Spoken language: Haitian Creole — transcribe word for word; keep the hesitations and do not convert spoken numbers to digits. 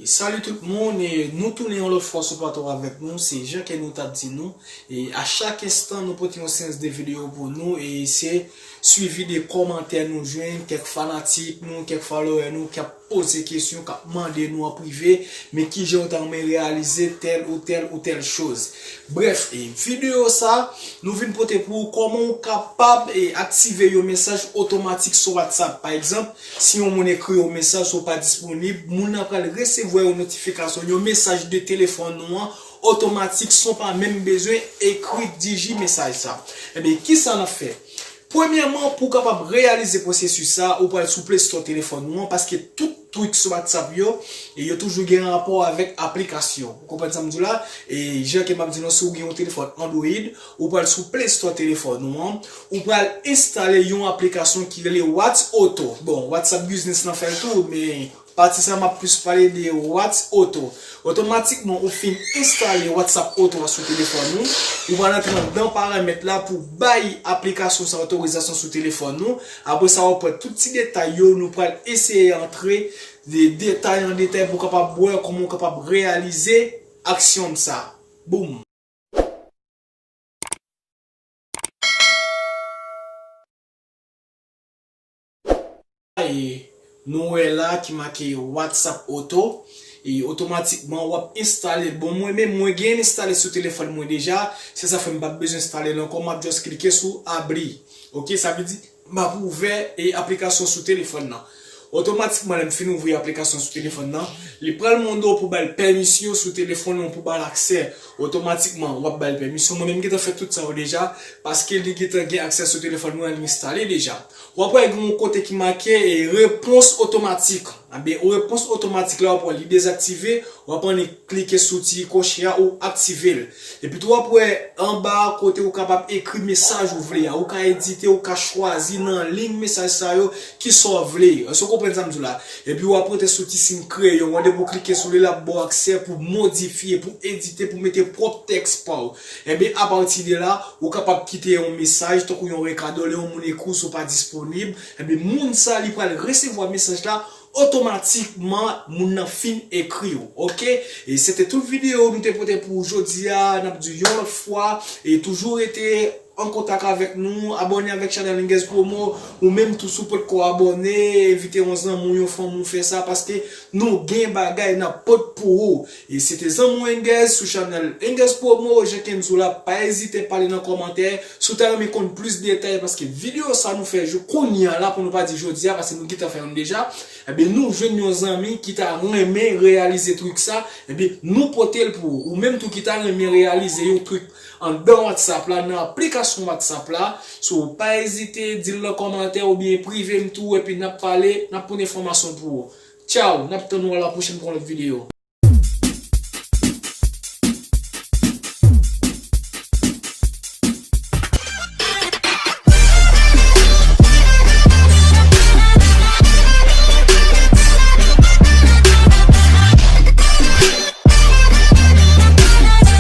Salut tout moun, e nou tounen yon lòt fwa sou plato avèk nou, se jan ke nou t ap di nou. E a chak enstan, nou pote yon seri de videyo pou nou, e se swivi de kòmantè nou jwenn, kèk fanatik nou, kèk follower nou k ap poze kesyon, k ap mande nou an prive, men kijan ou ta renmen reyalize tèl ou tèl ou tèl choz. Brèf, e videyo sa, nou vin pote pou ou kòman ou kapab e aktive yon mesaj otomatik sou WhatsApp. Pa egzanp, si yon moun ekri yon mesaj ou pa disponib, moun nan pral resevwa yon notifikasyon, yon mesaj de telefòn ou an otomatik san w pa menm bezwen ekri, digi mesaj sa. Ebyen, kisa n ap fè? Premyèman, pou w kapab reyalize pwosesis sa, ou pral sou Play Store telefòn ou an, paske tout trik sou WhatsApp yo, e yo toujou gen rapò avèk aplikasyon. Ou konprann sa m di w la? E jan ke m ap di nou, si w gen yon telefòn Android, ou pral sou Play Store telefòn ou an, ou pral enstale yon aplikasyon ki rele Whats Auto. Bon, WhatsApp Business nan fè l tou, men pati sa m ap plis pale de Whats Auto. Otomatikman, ou fin enstale WhatsApp Auto a sou telefòn ou, ou pral antre anndan paramèt la pou bay aplikasyon sa otorizasyon sou telefòn ou. Apre sa, w ap wè tout ti detay yo, nou pral eseye antre de detay an detay pou w kapab wè kòman w kapab reyalize aksyon sa. Boom! E nou wè la ki make WhatsApp Auto. E otomatikman, w ap enstale l. Bon, mwen menm, mwen gen enstale sou telefòn mwen deja. Se sa fè m p ap bezwen enstale l ankò. M ap just klike sou abri. Oke, sa vle di, m ap ouvè e aplikasyon sou telefòn nan. Otomatikman, lè m fin ouvri aplikasyon sou telefòn nan, li pral mande w pou ba l pèmisyon sou telefòn nan, pou ba l aksè. Otomatikman, w ap ba l pèmisyon. Mwen menm gentan fè tout sa yo deja, paske li gentan gen aksè sou telefòn mwen, li enstale deja. W ap wè gen yon kote ki make, e, repons otomatik. Ebyen, repons otomatik la, w ap wè li dezaktive, w ap annik klike sou ti kwochi a, ou aktive l. Epi tou, w ap wè anba a kote ou kapab ekri mesaj ou vle a. Ou ka edite, ou ka chwazi nan liy mesaj sa yo kisa w vle. Èske w konprann sa m di w la? Epi w ap rete sou ti siy kreyon an, depi w klike sou li, l ap ba w aksè pou modifye, pou edite, pou mete pwòp tèks pa w. Ebyen, apati de la, ou kapab kite yon mesaj, tankou yon rekado, lè yon moun ekri w, si w pa disponib, ebyen, moun sa, li pral resevwa mesaj la, otomatikman, moun nan fin ekri w, oke? E se te tout videyo nou te pote pou jodi a, n ap di yon lòt fwa, e toujou rete an kontak avèk nou, abòne avèk chanèl Enguez Promo, ou menm tou si w potko abòne, envite yon zanmi w, yon fanmi w fè sa, paske nou gen bagay n ap pot pou ou. E se te zanmi w Enguez sou chanèl Enguez Promo, jan ke m di w la, pa ezite pale nan kòmantè, si w ta renmen konn plis detay, paske videyo sa nou fè jou kounye a la, pou nou pa di jodi a, paske nou gentan fè youn deja, ebyen nou jwenn yon zanmi ki ta renmen reyalize trik sa, ebyen nou pote l pou ou. Ou menm tou ki ta renmen reyalize yon trik anndan WhatsApp la, nan aplikasyon WhatsApp la, so pa ezite di l nan kòmantè oubyen prive m tou, epi n ap pale, n ap pote enfòmasyon pou ou. Tchaw, n ap tann ou a la pwochèn pou yon lòt videyo.